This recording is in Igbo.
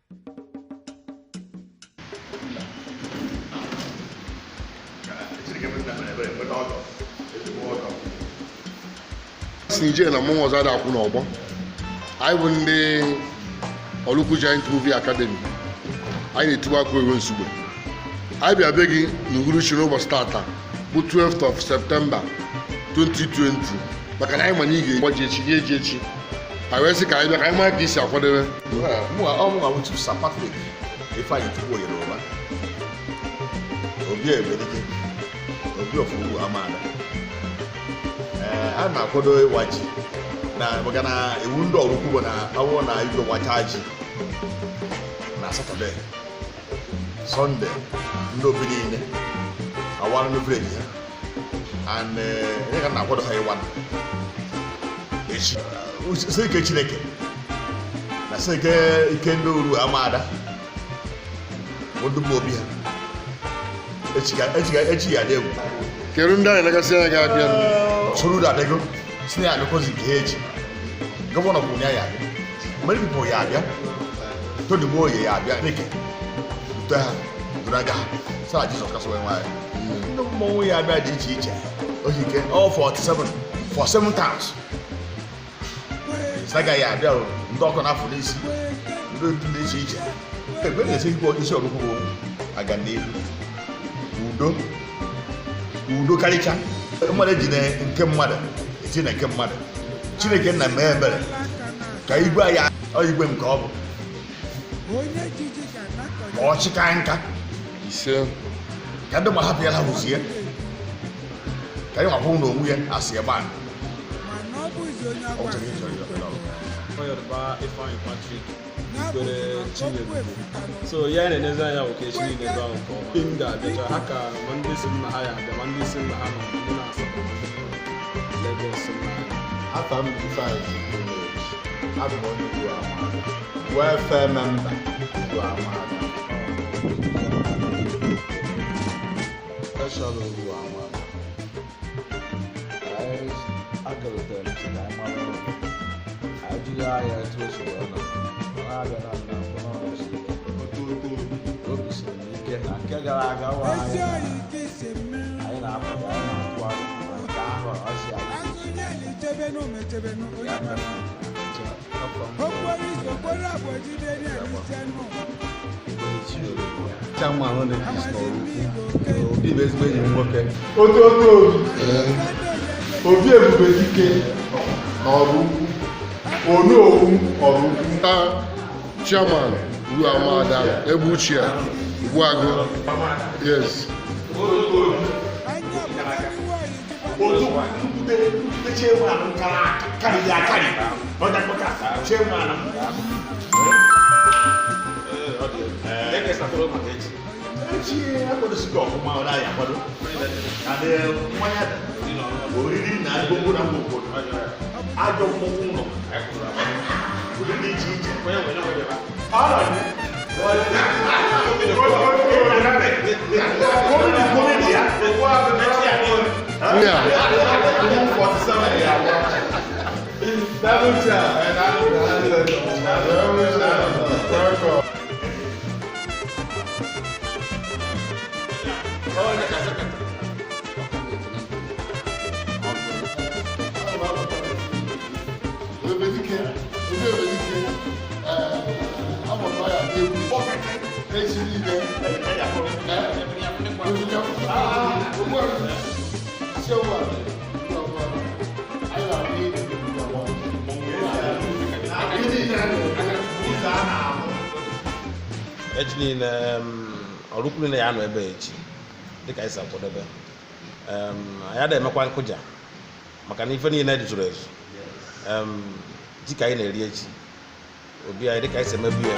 Si ije na mmọnwụ ọzọ ada akwụ n'ọgbọ. Anyị bụ ndị Oraukwu Giant Movie Academy. Anyị na-etigbu akụ ewe nsugbe. Anyị bịa be gị n'uhuruchi n'ụbọchị tata bụ 12th of September 2020, maka na anyị ma na ị ga-agba ji echi, rie ji echi. Anyị wee sị ka anyị bịa ka anyị mara ka isi akwadebe. Mụnwa bụ Chief Sir Patrick Ifeanyi Chukwu Oyeloba, Obi Ebedike, Obi of Ugwu Amada. Ee, a na-akwado ịwa ji na maka na iwu ndị Oraukwu bụ na ọ bụrụ na igwe wacha ji na Saturday, Sunday, ndị obi niile awara ndị village ha and ihe ka na-akwado ha ịwa echi, si ike Chineke na si ike ike ndị oru Amada bụ ndị mma obi ha echi ya adị egwu. Kedu ndị anyị na-agasị anya ga-abịa? Soludo abịago, si na ya abịakwazi nke ha echi. Governor kwuru na ya abịa, many people ya abịa, Tony Nwoye ya abịa. Chineke ute ha duru aga ha sara Jizọs kasị wee nwanyị. Ndị mmọnwụ ya abịa dị iche iche, ohike all 47 for seven towns saga ya abịa o, ndị ọkụ na-afụ n'isi, ndị otu dị iche iche. Ekwe na-esi ikwu isi Oraukwu bụ aga n'ihu, udo, udo karịcha. Mmadụ eji na nke mmadụ eti na nke mmadụ. Chineke nna mee ebere ka igwe anyị, ọ igwe nke ọ bụ ka ọ chịka nka. Ise. Ka ndị mmadụ hapụ ya, ha hụzie ka anyị nwakwụ n'onwe ya asị ebe a. Ọ chọrọ ịchọrọ ịchọrọ. Yoruba Ifeanyi Patrick Ikwere Chinyere. So ya na-enezi anya bụ ka echi niile ebe ahụ nke ọma. Ndị m ga-abịacha ha ka ma ndị si m na ha ya abịa, ma ndị si m na ha nọ, ndị na-asatọ, ma ndị nọ Lagos m na ha. Afa m bụ Ifeanyị Chukwumeji. Abụ m onye Ugwu Amada, welfare member Ugwu Amada. Special Ugwu Amada. Anyị agarutere m sị ka anyị mara anyị jiri ahịa etu o si wee nọ. Ọ na-abịa na nna mkpọ n'ọrụ siri ike. Obi siri m ike na nke gara aga wa anyị na anyị na-akwado, anyị na-atụ aro na nke ahụ ọ sị anyị ya mere. Chairman Olympics n'Oraukwu. Obi bụ ezigbo enyi m nwoke. Ototo obi, Obi Ebube Dike na Oraukwu, Onowu Oraukwu. Ta chairman Uru Amada Egbe Uche Ugbuagụ, yes. Otu nkwute nkwute chairman nkara karịrị akarị ọjà kpọka chairman m. Echi akwadosigo ọfụma, ọ naghị akwado na ndị mmanya dị, oriri na ngwongwo na ngwongwo, ajọ mmọnwụ ụlọ ụdị dị iche iche. Comedy, comedy ya. Ndị a. Double chair. Welcome. Ebedike, Obi Ebedike, ama m na ya dị egwu echi niile. Ugbu a, chairman Ugwu Amada, anyị na-abịa enyi Ugwu Amada. Ihe niile a na-eme. Echi niile, Oraukwu niile ya anọ ebe a echi dịka anyị si akwadebe. Anyị adịghị emekwa nkụja maka na ife niile zuru ezu. Ji ka anyị na-eri echi, obi anyị dịka anyị si emebu ya.